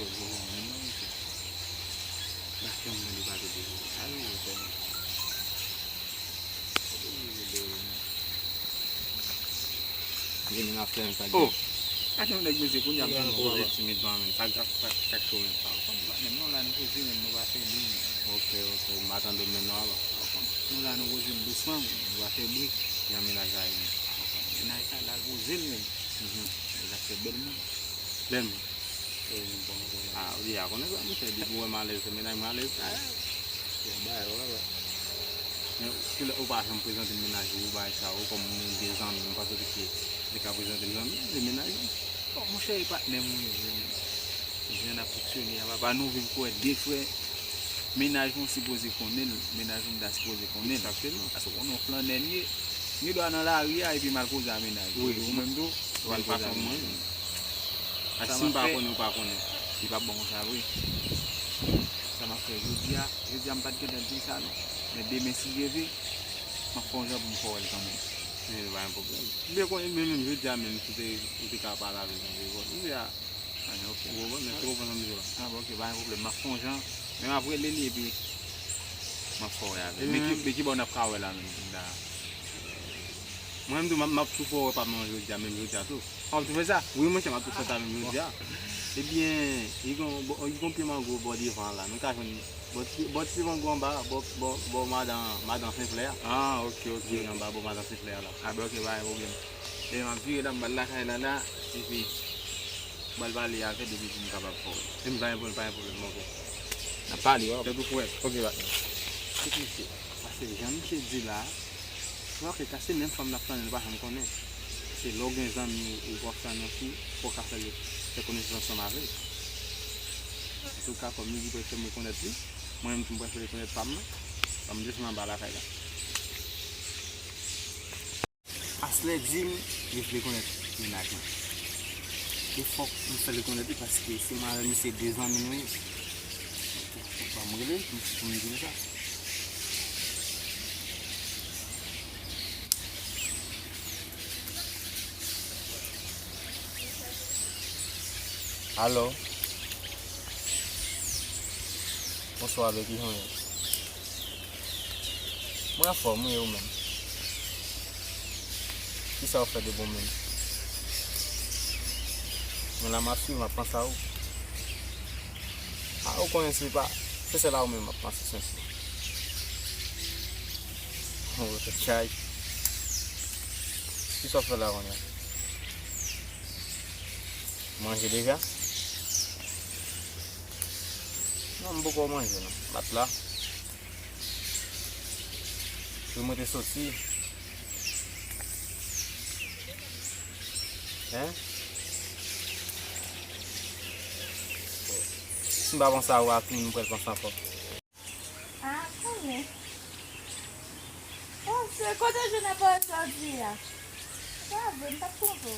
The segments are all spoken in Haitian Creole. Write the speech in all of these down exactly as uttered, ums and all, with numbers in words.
Gen moun ap fè m sa. Oh! Gade yon nèg mesye kounye a ap di nou poze timidman menm. Sa k ap fè cho menm sa. Menm nou la nou poze menm nou pa fè bri menm. Ok, ok, m pa tande menm non avan. Nou la nou poze m dousman menm, nou pa fè bri. Jan mennaj la ye menm. Mennaj la la poze l menm. Mennaj la se bèl moun. Bèl moun. Ah, ou deja konnen sa, monchè, depi ou wè m alèz, se mennaj mwen alèz. Men kilè ou pa janm prezante m mennaj ou, bagay sa yo, kòm nou de zanmi, m panse ou te, te ka prezante m zanmi, se mennaj ou. Bon, monchè, e patnè m ou ye, men jan n ap fonksyone a, papa, nou vin kwè de frè, mennaj mwen sipoze konnen l, mennaj mwen ta sipoze konnen l. Egzakteman. Paske ou konnen yon flannè m ye, m gen dwa nan lari a epi m al koze a mennaj ou. Wi, ou menm tou, ou al koze a mennaj ou. A, si m pa konnen, ou pa konnen. Li p ap bon konsa vre. Sa m ap fè jodi a, jodi a m pa t gentan di sa non. Men demen si Dye vle, m ap fè yon jan pou m fè w wè l kanmenm. Men pa gen pwoblèm. Ou byen konnen, men menm jodi a menm, si te, ou te ka pale avè l nan telefòn. Jodi a, ah, ok. Ou konprann, èske ou konprann sa m di w la? Ah, bon, ok, pa gen pwoblèm. M ap fè yon jan. Men m ap rele li epi m ap fè w wè avè l. Men ki, men ki bò n ap ka wè la menm, la? Mwen menm tou, m ap, m ap tou fè w wè pa m nan jodi a, menm jodi a tou. W ap tou fè sa? Wi, monchè, m ap tou fè sa menm jodi a. Ebyen, li gon, li gon pye mango bò devan la. Nou ka jwenn bò ti, bò ti pye mango anba, bò, bò, bò madan, madan Senflè a. Ah, ok, ok. Wi, anba bò madan Senflè a la. Ah, ben, ok, pa gen pwoblèm. Ebyen, m ap vire la, m ba l lakay la la, epi m ba l pale avè l, epi pou m kapab fè w. Ebyen, pa gen pwoblèm, pa gen pwoblèm, ok. N ap pale, w ap. Tèt ou frèt. Ok, patnè. Tout misye. Paske jan misye di la, Ou wè ke ka se menm fanm n ap flannen, nou pa janm konnen. Se lè w gen zanmi ou, ou w ap flannen yon fi, fò w ka fè l, fè konesans ansanm avè l. Antouka, kòm li di l prèske m rekonèt li, mwen menm tou m prèske rekonèt pa m nan. Ban m desann anba lakay la. Aslè di m li vle konèt mennaj mwen. E fòk m fè l rekonèt li paske se mwen avè misye de zanmi nou ye. Fòk, fòk ban m rele l pou, pou m di l sa. Alo. Bonswa, bebe, kijan w ye? Mwen anfòm, wi, e ou menm? Kisa w fè de bon menm? Mwen la, m ap swiv, m ap panse a ou. A, ou konnen se pa, se sèl a ou menm m ap panse, sensè. Oh, tèt chaje. Kisa w fè la kounye a? Manje deja? Non, m poko manje, non. M ap la. Pou mwen te soti. Hein? Si m pa panse a ou a tou, m pral panse ankò. Ah, konnen. Oh, se kote w jwenn nan pawòl sa w di a? Se pa vre, m pa t twonpe w.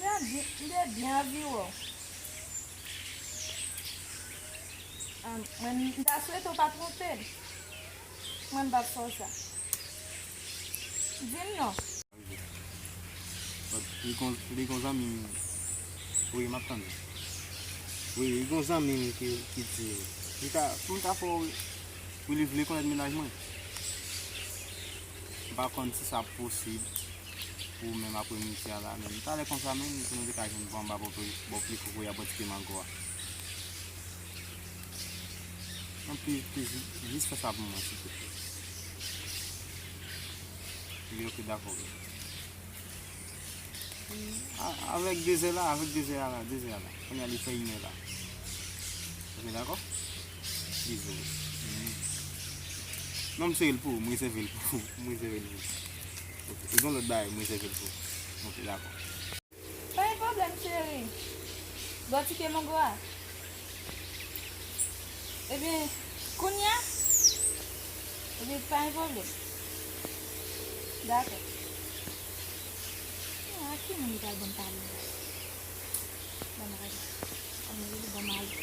M te byen, m te byen anvi wè w. Ah, mwen, m ta swete w pa twonpe m. Mwen, m p ap fè w sa. Di m non. Li gon, li gon zanmi m. Wi, m ap tande. Wi, li gon zanmi m ki, ki di, li ta, pou m ta fè w, wi, li vle konèt mennaj mwen. M pa konn si sa posib pou menm apremidi a la, menm talè konsa menm, si nou te ka jwenn bò anba bò pye, bò pye kokoye a, bò ti pye mango a. Anpil, plis, jis fè sa pou mwen, silvouplè. Li oke, dakò. A, avèk de zè la, avèk de zè a la, de zè a la. Kounye a li fè inè la. Oke, dakò? Bizou. Non, m sere l pou ou, m rezève l pou ou, m rezève l pou ou. Oke, se yon lòt bagay, m rezève l pou ou. Oke, dakò. Pa gen pwoblèm, cheri. Bò ti pye mango a. Ebyen, kounye a? Ebyen, pa gen pwoblèm. Dakò. A ki moun li pral ban m pale la? Ban m ale. Ban m ale, ban m ale.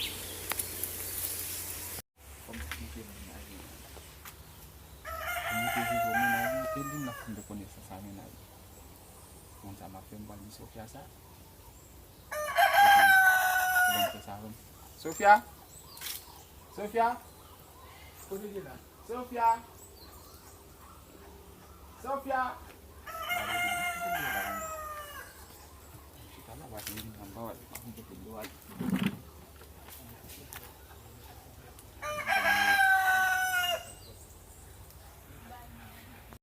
Kòm li te viv yon mennaj li, e li menm l ap fin fè konesans a mennaj li. Konn sa m ap fè, m pral di Sofia sa. Fè sa avè m. Sofia! Sofia! Kote w ye la? Sofia! Sofia! Chita la, w ap vin anba, w ap vin kote dlo a.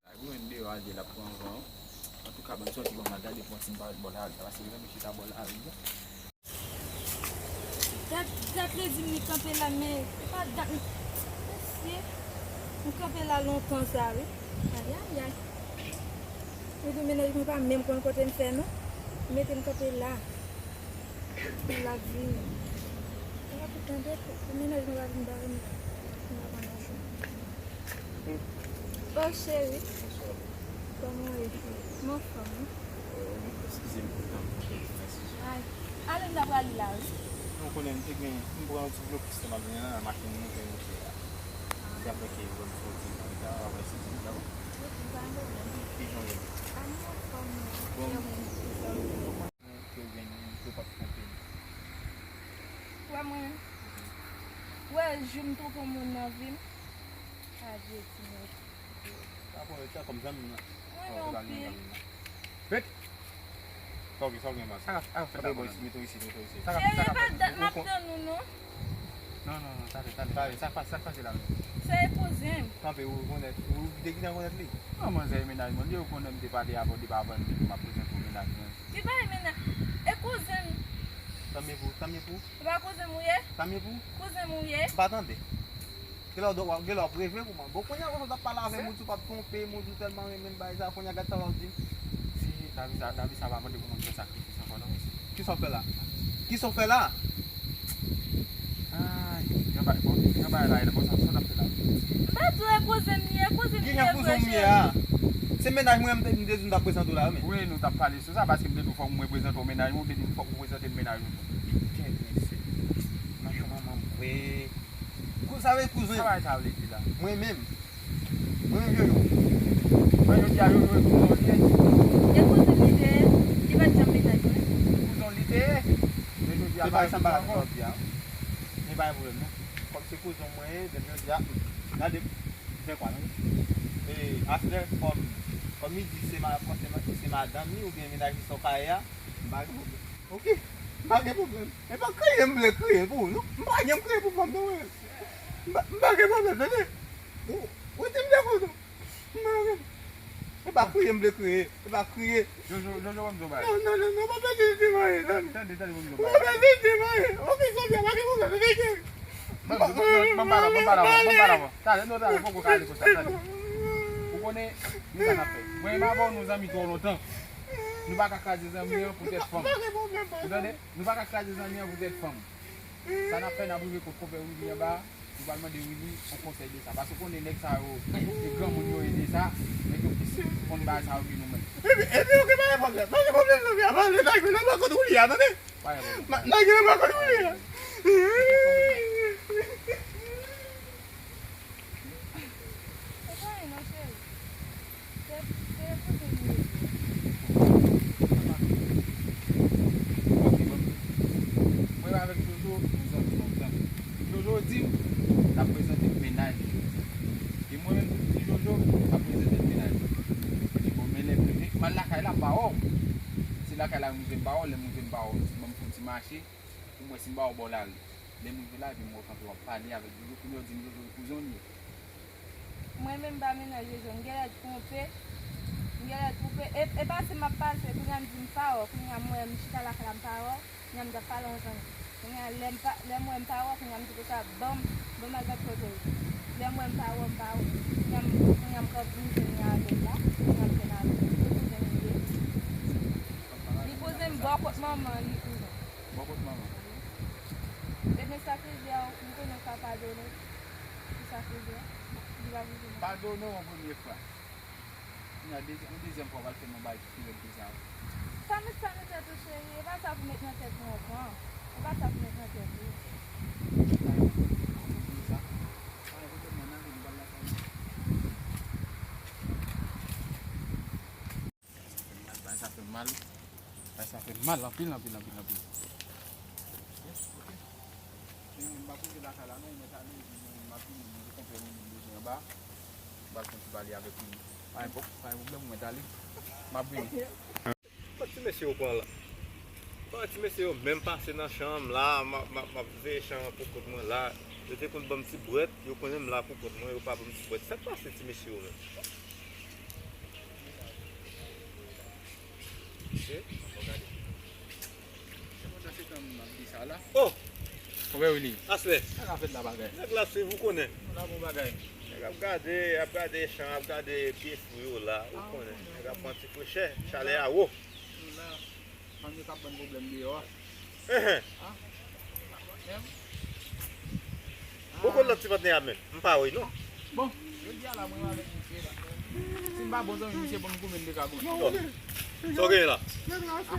Ay, pou mwen deyò a, l ap pran van. Antouka, ban m sòti, ban m al gade pou m ti parèt bò lari a, paske m renmen chita bò lari a. Dat, dat li di m li kanpe la, men se pa dat m, mesye, m kanpe la lontan sa, wi. Ayayay. Li di mennaj mwen pa menm konn kote m fè, non. Mete m kanpe la. L ap vini. L ap tande, pou mennaj mwen pa vin bare m la. M pa konn anyen. Oh, cheri. Bonswa. Kòman w ye? M anfòm, wi. Eskize m pou tan m pran. Ay, ale m ta prale la, wi. Non, konnen m te gen, m pran yon ti blokis nan m ap vin la, machin moute, moute la. Se apre ke yo fè yon ti pita, apre se ti pita. Ok, pa gen pwoblèm. Kijan w ye? A, m anfòm, wi. Bon. Ke w gen, ke w p ap twonpe m. Wè mwen, wè jou m twonpe yon moun nan vi m. Adye, ti nèg. Sa kòm zanmi m nan. Mwen non pil. Ret! Sa w gen, sa w gen, man? Sa k ap fèt la, mete w isit, mete w isit. Cheri, e pa dat m ap tann ou, non. Non, non, non, talè, talè, talè. Sa k pase, sa k pase la menm? Se kouzen m. Kanpe, ou rekonèt, ou te gentan rekonèt li? Non, manzè e mennaj mwen, li rekonèt m te pale avè w depi avan, li di m ap prezante w mennaj mwen. Li pa e mennaj, e kouzen m. Tanmye pou, tanmye pou. E pa kouzen m ou ye? Tanmye pou. Kouzen m ou ye? M pa tande. Genlè w, genlè w ap reve pou mwen. Bon, kounye a, w ap pale avè moun, si w p ap twonpe moun, si w tèlman renmen bagay sa, kounye a, gad sa w ap di m. Si lavi sa, lavi sa pa mande pou moun fè sakrifis ankò, non, mesye. Kisa w fè la? Kisa w fè la? Ay, yon bagay, bon, yon bagay la, bon, sa, sa n ap fè la. M pa di w e kouzen m li ye, kouzen m li ye vre, cheri. Kijan kouzen w m ye a? Se mennaj mwen, m te, m te di m t ap prezante w la, wi, men. Wi, nou t ap pale sou sa, paske m te di w fòk mwen prezante w mennaj mwen, ou te di m fòk ou prezante m mennaj mwen. Kèt, mesye. Machan manman m vre. Kou-, sa vle kouzen. Sa bagay sa vle di la? Mwen menm. Mwen menm, Jojo. Mwen, jodi a, Jojo e kouzen w li ye. E kouzen li te ye. Li pa t janm mennaj mwen. E kouzen w li te ye. Men jodi a, se pa sa m pa dakò. Men pa gen pwoblèm, non. Kòm se kouzen mwen ye, men jodi a, gade m. Fè kwa, non? E, aswè, kòm, kòm li di se ma-, kòm se ma-, se madanm li oubyen mennaj li sa w ka ye a, m pa gen pwoblèm. Ok? M pa gen pwoblèm. E pa kriye m vle kriye pou ou, non. M pa janm kriye pou fanm, non, mwen. M pa, m pa gen pwoblèm, tande? Ou, ou di m de kote. M pa gen. E pa kriye m vle kriye. E pa kriye. Jojo, Jojo, ban m di w bagay. Non, non, non, non, pa pèdi di m anyen, tande. Tande, tande, ban m di w bagay. Pa pèdi di m anyen. Ok, Sofia, pa gen pwoblèm, ok, cheri. Ban m, ban m, ban m pale avè w, ban m pale avè w, ban m pale avè w. Talè, non, talè, poko ka ale konsa, talè. Ou konnen, nou sa n ap fè. Mwen menm avè w, nou zanmi twò lontan. Nou pa ka kraze zanmi an poutèt fanm. Ou tande? Nou pa ka kraze zanmi an poutèt fanm. Sa n ap fè, n ap rive kot konpè Willy anba a, nou pral mande Willy yon konsèy de sa. Paske ou konnen nèg sa yo, se granmoun yo ye de sa, nèg yo plis konn bagay sa yo ke nou menm. Epi, epi, ok, pa gen pwoblèm, pa gen pwoblèm, non, men avan lè nèg yo nan bò kot Willy a, tande? Pa gen pwoblèm. Nèg yo nan bò kot Willy a. Se pa anyen non, cheri. Se, se kouzen m li ye. Ok, bon. Mwen avèk Jojo, nou zanmi lontan. Jojo di m l ap prezante m mennaj li. E mwen menm tou m di Jojo l ap prezante m mennaj li. Li di bon, men lè m rive, m al lakay la, m pa wè w. Se lakay la m rive, m pa wè w, lè m rive, m pa wè w. Li di ban m fè yon ti mache. Pou m wè si m pa wè w bò lari. Lè m rive la, epi m wè w kanpe w ap pale avèk Jojo, kounye a w di m Jojo e kouzen w li ye. Mwen menm m pa mennaj Jojo, m genlè twonpe. M genlè twonpe. E, e pase m ap pase, kounye a m di m pa wè w, kounye a m wè m chita lakay la m pa wè w, kounye a m t ap pale yon zanmi. Kounye a lè m pa, lè m wè m pa wè w, kounye a m di konsa, ban m, ban m al gad kote w ye. Lè m wè m pa wè w, m pa wè w. Kounye a m, kounye a m kanpe m jwenn li avè l la, kounye a m jwenn avè l. Li kouzen m li ye. Li kouzen m bò kot manman li kouzen. Bò kot manman. Ebyen, sakrifis a, ou konnen w ka padone. Pou sakrifis a, li pa vle vini. Padone w yon premye fwa. Kounye a, dezi-, yon dezyèm fwa, w al fè m yon bagay ki pi rèd ke sa. Sa met sa nan tèt ou, cheri. E pa sa pou met nan tèt ou ankò. E pa sa pou met nan tèt ou. Sa yon pwoblèm, sa. Sa yon pwoblèm, nan, nan, nou pral lakay. Bagay sa fè m mal. Bagay sa fè m mal anpil, anpil, anpil, anpil. M ap rive lakay la non, mwen t ale, m ap vini, m gen konpè m bezwen anba. M pral fè yon ti pale avèk li. Pa gen pwob-, pa gen pwoblèm, mwen t ale. M ap vini. Kot ti mesye yo pran la? Bon, ti mesye yo menm pase nan chanm la, m ap, m ap, m ap veye chanm an pou kont mwen la. Yo te konn ban m ti bwèt, yo konnen m la pou kont mwen, yo pa ban m ti bwèt. Sa k pase ti mesye yo menm? Mesye, ann gade. Se pandan se tan m ap di sa la. Oh! Frè Willy. Aslè. Sa k ap fèt la bagay? Nèg la swiv, ou konnen. Nou la bon bagay. Nèg ap gade, ap gade chan, ap gade pye fwi yo la, ou konnen. Nèg ap pran ti frechè, chalè a wo. Nou la, fanm yo k ap ban n pwoblèm deyò a. Enhen. Ah. Menm. Poko lòt ti patnè a menm. M pa wè non. Bon, jodi a la, mwen avèk misye la. Si m pa bon zanmi misye, pou m goumen, m te ka goumen. Sa w genyen la? Nèg la se,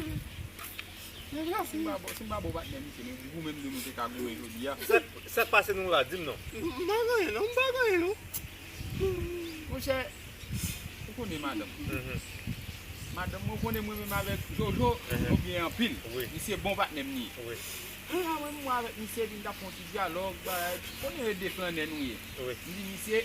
nèg la se. Si m pa bon, si m pa bon patnè misye, men goumen m di nou te ka goumen jodi a. Sa, sa k pase nou la? Di m non. M pa gen anyen non, m pa gen anyen non. Monchè, ou konnen madanm. Mhm. Madanm mwen konnen mwen menm avèk Jojo, mhm, nou byen anpil. Wi. Misye bon patnè m li ye. Wi. Kounye a mwen, mwen avèk misye, epi m t ap fè yon ti dyalòg, bagay. Konnen e de flannè nou ye. Wi. M di misye,